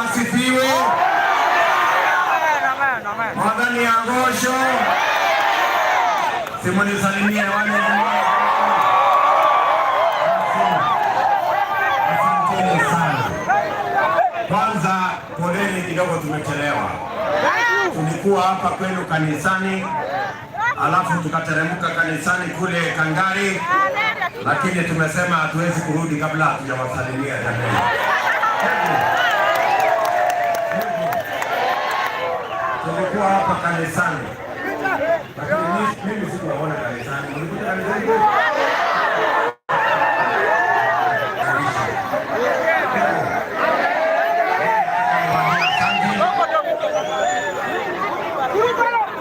Asifiwe. Mwathani agocwo. Simunisalimie wale. Asanteni sana. Kwanza poleni kidogo, tumechelewa. Tulikuwa hapa kwenu kanisani, alafu tukateremka kanisani kule Kangari, lakini tumesema hatuwezi kurudi kabla hatujawasalimia jamii. Tulikuwa hapa kanisani, lakini mimi sikuwaona kanisani. Mlikuja kanisani kweli? Asante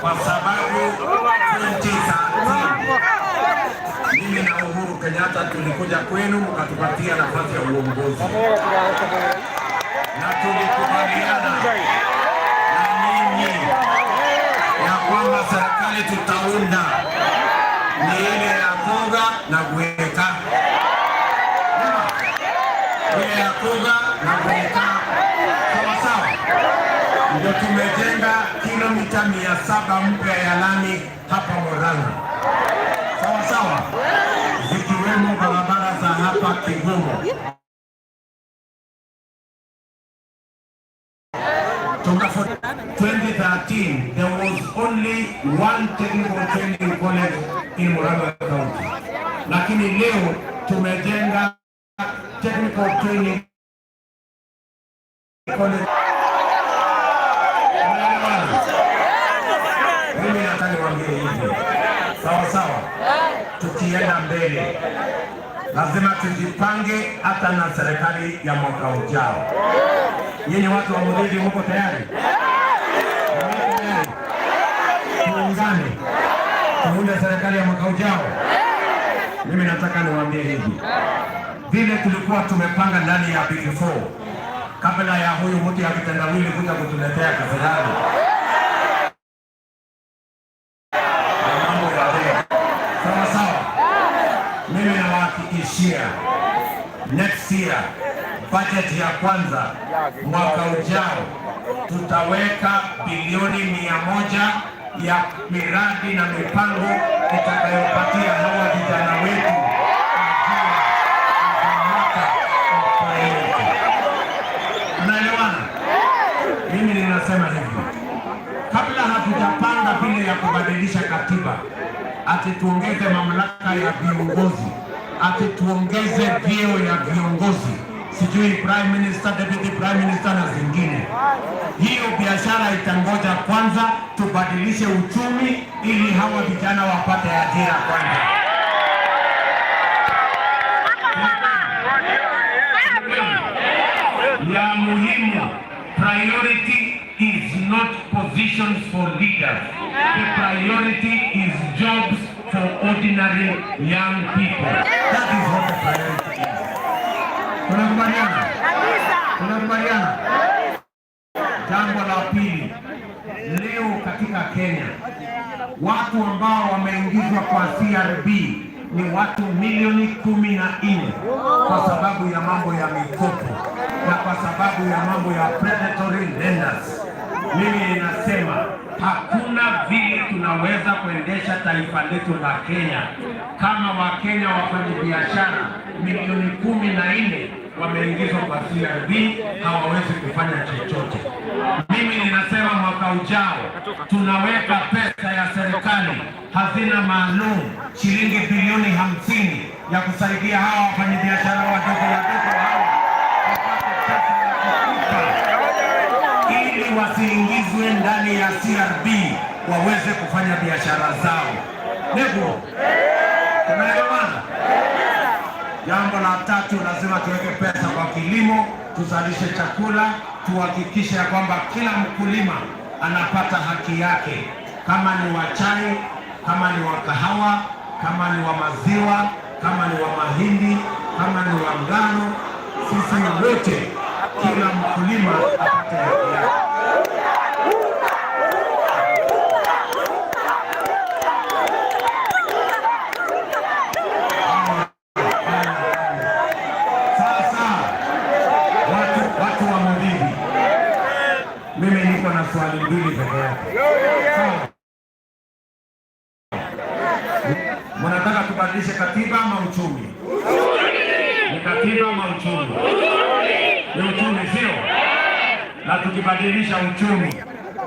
kwa sababu 2013 mimi na Uhuru Kenyatta tulikuja kwenu mkatupatia nafasi ya uongozi na tulikubaliana na ninyi ya kwamba serikali tutaunda ni ile ya kuga na kuweka, ile ya kuga na kuweka, sawa sawa. Ndio tumejenga kilomita 700 mpya ya lami hapa Murang'a, sawa sawa, zikiwemo barabara za hapa Kigumo. Toka 2013 there was only one technical training college in Murang'a County, lakini leo tumejenga technical training college. Unaelewana? Mimi nataka niwaambie hivi, sawa sawa, tukienda mbele lazima tujipange hata na serikali ya mwaka ujao. Nyinyi watu wa Muthithi mko tayari? Mko tayari? Tuungane tuunde serikali ya mwaka ujao. Mimi nataka niwaambie hivi, vile tulikuwa tumepanga ndani ya Big Four kabla ya huyu mtu ya kitendawili kuja kutuletea kasirani na mambo ya leo, sawa sawa. Mimi nawahakikishia next year budget ya kwanza mwaka ujao tutaweka bilioni 100 ya miradi na mipango itakayopatia hawa vijana wetu ajira za mwaka wa priority. Tunaelewana? Mimi ninasema hivi, kabla hatujapanga vile ya kubadilisha katiba, ati tuongeze mamlaka ya viongozi, ati tuongeze vyeo ya viongozi, sijui prime minister, deputy prime minister na zingine. Hiyo biashara itangoja kwanza tubadilishe uchumi ili hawa vijana wapate ajira kwanza. Ya muhimu, priority is not positions for leaders. The priority is jobs for ordinary young people. That is what the priority is. Tunakubaliana? Tunakubaliana? Jambo la pili, leo katika Kenya watu ambao wameingizwa kwa CRB ni watu milioni 14 kwa sababu ya mambo ya mikopo na kwa sababu ya mambo ya predatory lenders. Mimi ninasema hakuna vile tunaweza kuendesha taifa letu la Kenya kama Wakenya wafanyabiashara milioni 14 wameingizwa kwa CRB hawawezi kufanya chochote. Mimi ninasema mwaka ujao tunaweka pesa ya serikali hazina maalum shilingi bilioni 50 ya kusaidia hawa wafanyabiashara wadogo wadogo hawa wapate pesa ya kukupa ili wasiingizwe ndani ya CRB waweze kufanya biashara zao. Nebo, tunaelewana? Jambo la tatu, lazima tuweke pesa kwa kilimo, tuzalishe chakula, tuhakikishe ya kwamba kila mkulima anapata haki yake, kama ni wa chai, kama ni wa kahawa, kama ni wa maziwa, kama ni wa mahindi, kama ni wa ngano, sisi wote, kila mkulima apate haki yake. Sasa watu wa Muthithi, ama uchumi? Ni katiba ama uchumi? Ni uchumi, sio? Na tukibadilisha uchumi,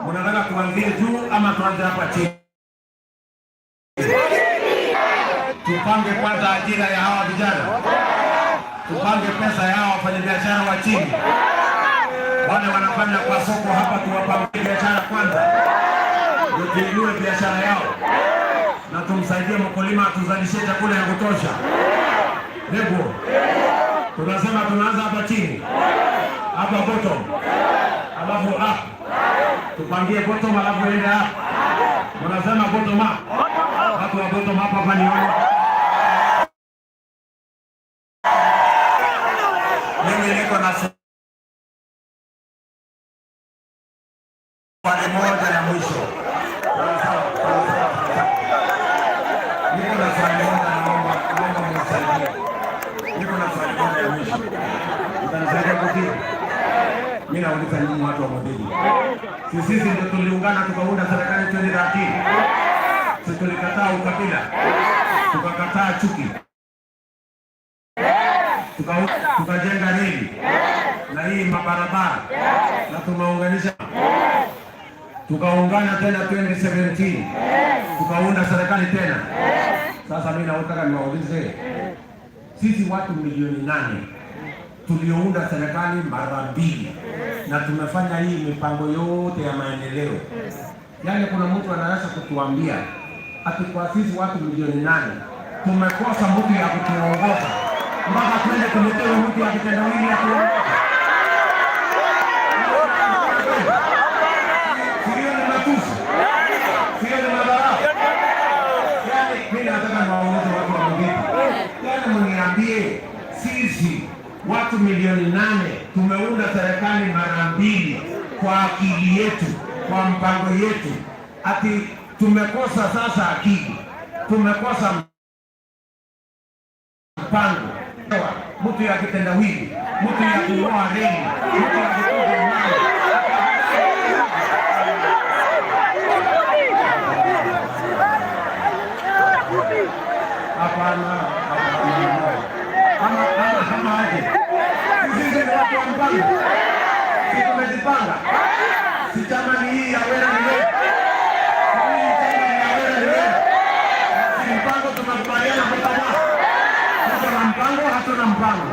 mnataka tuanzie juu ama tuanze hapa chini? Tupange kwanza ajira ya hawa vijana, tupange pesa ya hawa wafanyabiashara wa chini, wale wanafanya kwa soko hapa, tuwapangie biashara kwanza, ndio tuinue biashara yao na tumsaidie mkulima atuzalishie chakula ya kutosha. Ndivyo tunasema, tunaanza hapa chini, hapa bottom, alafu up, tupangie bottom, alafu ende up. Tunasema bottom up, watu wa bottom up hapa nione. Mimi niko na swali moja ya mwisho. Sawa, sawa, sawa, sawa, sawa. Niko na swali moja, naomba mnisaidie. Niko na swali moja ya mwisho. Mtanisaidia kujibu? Mimi nauliza nyinyi watu wa Mudhili. Si sisi ndio tuliungana tukaunda serikali 2013? Si tulikataa ukabila, tukakataa chuki, tukajenga reli na hii mabarabara na tumeunganisha, tukaungana tena 2017 tukaunda serikali tena. Sasa mimi nataka niwaulize, sisi watu milioni 8 tuliounda serikali mara mbili na tumefanya hii mipango yote ya maendeleo, yaani kuna mtu anaweza kutuambia ati kwa sisi watu milioni 8 tumekosa mtu ya kutuongoza mpaka twende tuletewe mtu ya kitendawili ya kuongoza? Sio ni matusi? Sio ni madharau? Yaani mimi nataka niwaulize watu wa Mudhili, yaani mniambie, sisi watu milioni 8 tumeunda serikali mara mbili kwa akili yetu, kwa mpango yetu, ati tumekosa sasa akili, tumekosa mpango, mtu ya kitendawili, mtu ya kung'oa reli, mtu ya kupiga mawe. Hapana, hapana. Ama aje? Sisi ni watu wa mpango. Si tumejipanga? Si chama ni hii ya Wera ni wewe. Hii chama ni ya Wera ni wewe. Si mpango tunakubaliana bottom up. Tuko na mpango, hatuna mpango?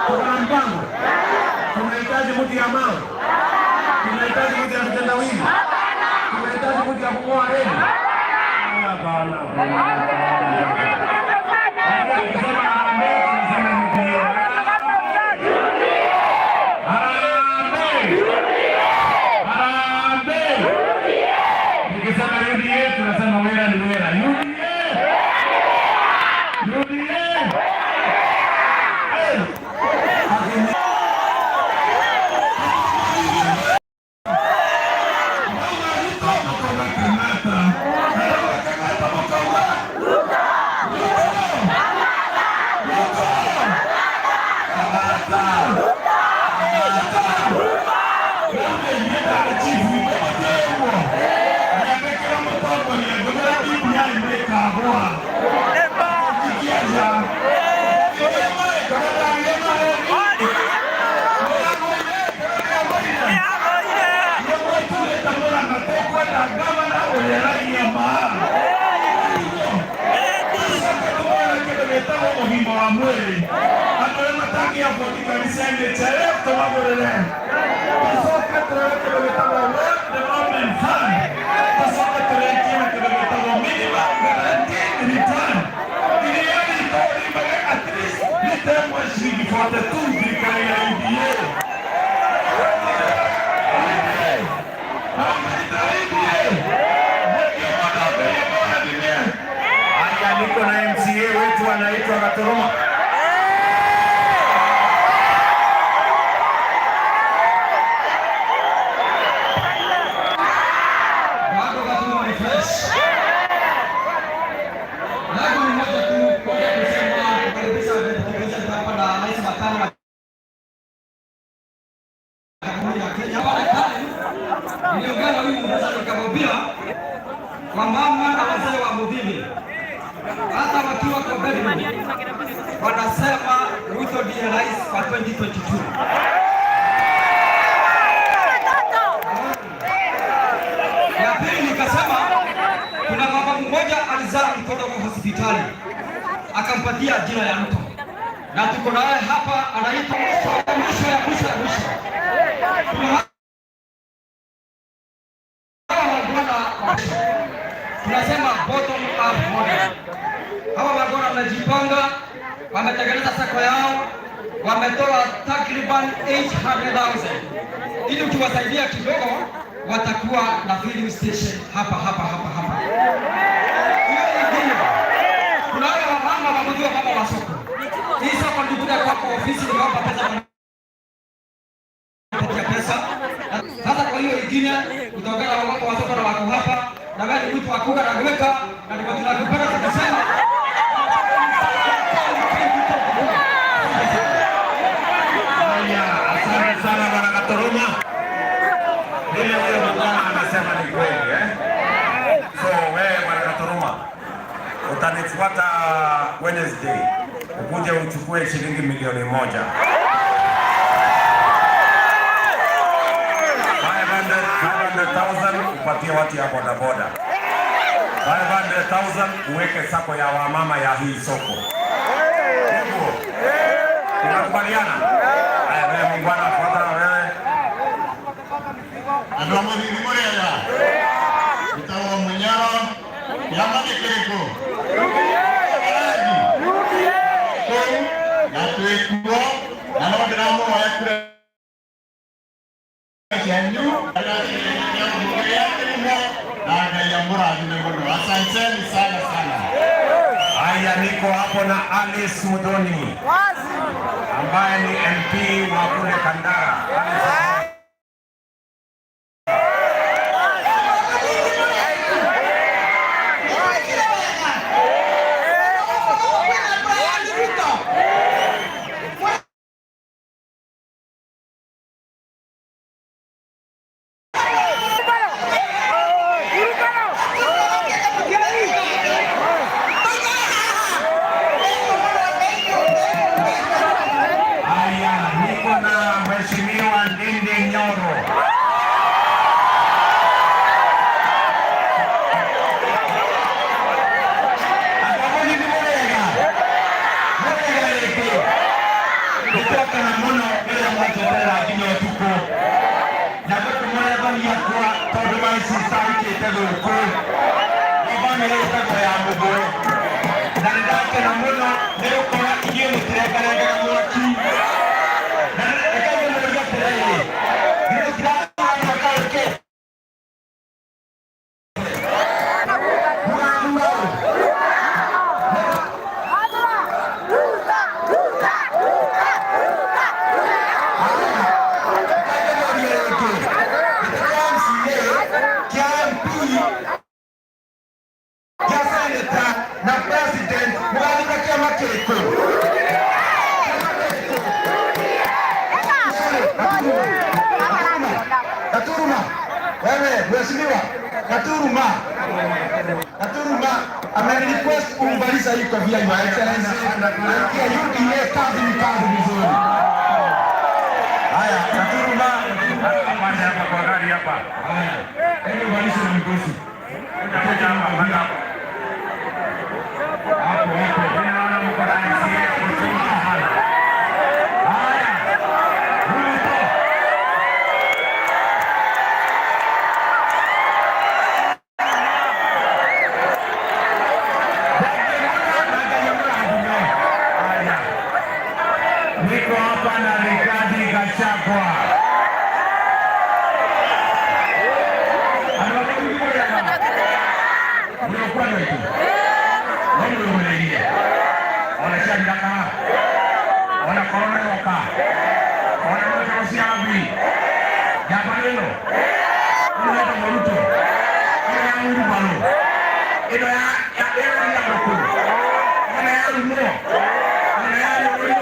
Tuko na mpango. Tunahitaji mtu ya mawe. Tunahitaji mtu ya kitendawili. Tunahitaji mtu ya kung'oa reli. Hapana. Tukisema harambee, tunasema UDA. Harambee! Harambee! Tukisema UDA tunasema Wera ni Wera. UDA! UDA! Hey! Ũgima wa mwĩrĩ andũ arĩa matangĩabotika expenditure tũmagũrĩre, tũcoke tũrore kĩndũ gĩtagwo World Development Fund, tũcoke tũrĩkie na kĩndũ gĩtagwo minimum guaranteed return iria ritũ rimage at least rĩtemwe ciringi 42 thirikari ya UDA. Haya, niko na MCA wetu anaitwa Gatoroma. Bado Gatoroma ni fresh. Langu ni moja tu, kwanza kusema kukaribisha Deputy President hapa na rais wa tano wa Jamhuri ya Kenya. Pale pale niliongea na huyu mzee nikamwambia kwa mama na wazee wa Muthini, hata wakiwa kwa bed. 2022. Ya pili nikasema kuna baba mmoja alizaa mtoto kwa hospitali akampatia jina ya Ruto, na tuko naye hapa, anaitwa mwisho ya mwisho ya mwisho. Kuna hawa wangwana wa mwisho, tunasema bottom up model. Hawa wangwana wamejipanga, wametengeneza SACCO yao, wametoa takriban 800,000 ili ukiwasaidia kidogo watakuwa na filling station hapa hapa hapa hapa. Hiyo nyingine, kuna wale wamama wamejua mama wa soko. Hii soko nilikuja kwako ofisi nikawapa pesa, wanipatia pesa. Sasa kwa hiyo ingine utaongea na wamama wa soko na wako hapa, na wewe ni mtu wa kuga na kuweka, na ndivyo tunakupenda tukisema Haya, asante sana bwana Katoruma. Vile huyo mwana anasema ni kweli eh? So wewe bwana Katoruma utanifuata Wednesday ukuje uchukue shilingi 1,000,000. 500,000 upatie watu ya bodaboda. 500,000 uweke SACCO ya wamama ya hii soko. Hivyo tunakubaliana? Haya, wewe muungwana, fuata na wewe. Andũ a Mũthithi mũrĩega, njĩtagwo Mũnyaro, kĩama nĩ kĩrĩkũ? Kũu na twĩkuo na no ndĩramũhoya kura cianyu na Ngai amũrathime mũno. Asanteni sana sana. Haya, niko hapo na Alice Muthoni ambaye ni MP wa kule Kandara. Alice. Haya, niko na Mheshimiwa Ndindi Nyoro. Akamuni murega. Murega rĩngĩ. Nĩtwakena mũno rĩrĩa mwanjeterera nginya ũtukũ. Na ngũtũmũre thoni yakwa tondũ my sister aikĩte gũkũ. Nĩ bamĩrĩ ĩtagwo ya Mũgwe. Na nĩndakena mũno nĩ gũkorwo ithuĩ mũtirengarengaga mwaki. Na reke ngĩmũrie atĩrĩrĩ, nĩmũtirathura kaũke? Mũrathura ũ? Na president mũgathura kĩama kĩrĩkũ? Gaturuma, wewe mheshimiwa Gaturuma, Gaturuma amenirequest kumvalisha hii kofia, Your Excellency. Kia UDA kazi ni kazi vizuri. Haya, Gaturuma, Apande hapa kwa gari hapa. Haya, hebu valisha na mikosi. Kuja hapa, panda hapa. Hapo hapo. Mimi naona mko na MCA kuchunga sana. Haya. Ruto. Haya. Niko hapa na Rigathi Gachagua. Ona corona yoka. Ona mwana cia Njamba ĩno. Ĩno ĩtagwo Ruto. Ĩno ya wheelbarrow. Ĩno ya ĩno ya ngũkũ. Ĩno ya rumo. Ĩno ya rũrĩo.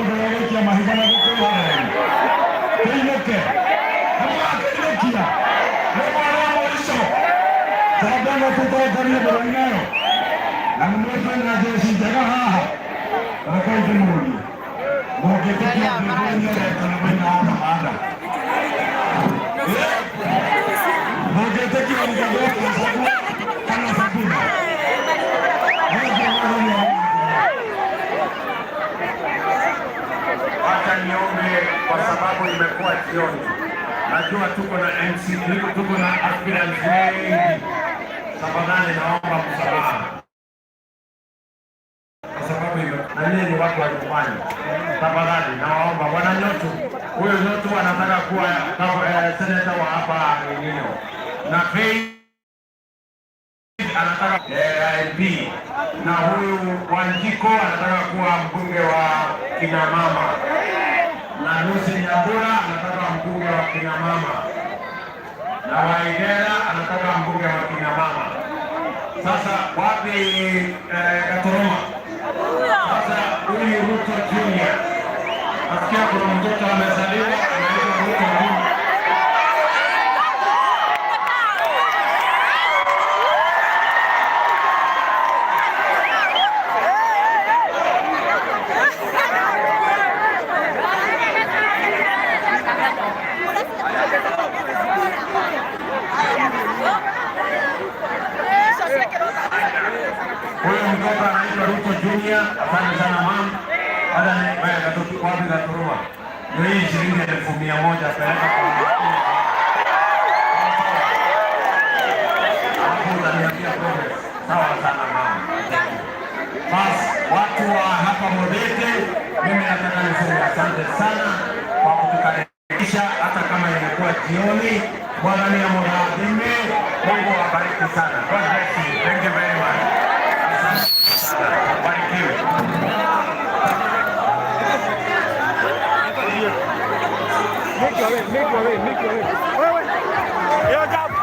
Mũndũ agaikia mahiga na gũkwĩharĩria. Kĩinũke. Nĩmũgakĩinũkia. Nĩ mwana wa mũico. Njamba ĩno tũtongorie bũrũri nayo. Na nĩ mũĩ twĩna jeshi njega haha. Rekei ndĩmũrie. Mũngĩtĩkia Thĩinĩ kana mwĩna wa kamanda. Mũngĩtĩkia Rigathĩ wa Gachagua kana Sabina. Wacha niombe kwa sababu imekuwa jioni. Najua tuko na MC, tuko na aspirants wengi. Tafadhali naomba msamaha kwa sababu na nyinyi ni watu wa nyumbani. Tafadhali nawaomba bwana Nyotu, huyu Nyotu anataka kuwa seneta wa hapa Nino, na Faith anataka MP, na huyu Wanjiko anataka kuwa mbunge wa kina mama, na Lucy Nyambura anataka mbunge wa kina mama, na Waigera anataka mbunge wa kina mama. Sasa wapi Gatoroma? Sasa huyu Ruto Junior, nasikia kuna mtoto amezaliwa anaitwa Ruto Junior. Huyu mtoto anaitwa Ruto Junior. Asante sana mam. Hata ni wewe Gatutu, wapi Gaturuma? Ndio hii shilingi 100,000 peleka kwa hapo, utaniambia progress. Sawa sana mama. Bas, watu wa hapa Modete, mimi nataka niseme asante sana kwa kutukaribisha hata kama imekuwa jioni. Bwana ni amurathime. Mungu awabariki sana. God bless you. Thank you very much. Asante sana. Barikiwe. Make your way, make your way, make your way. Wewe. Yo, jump.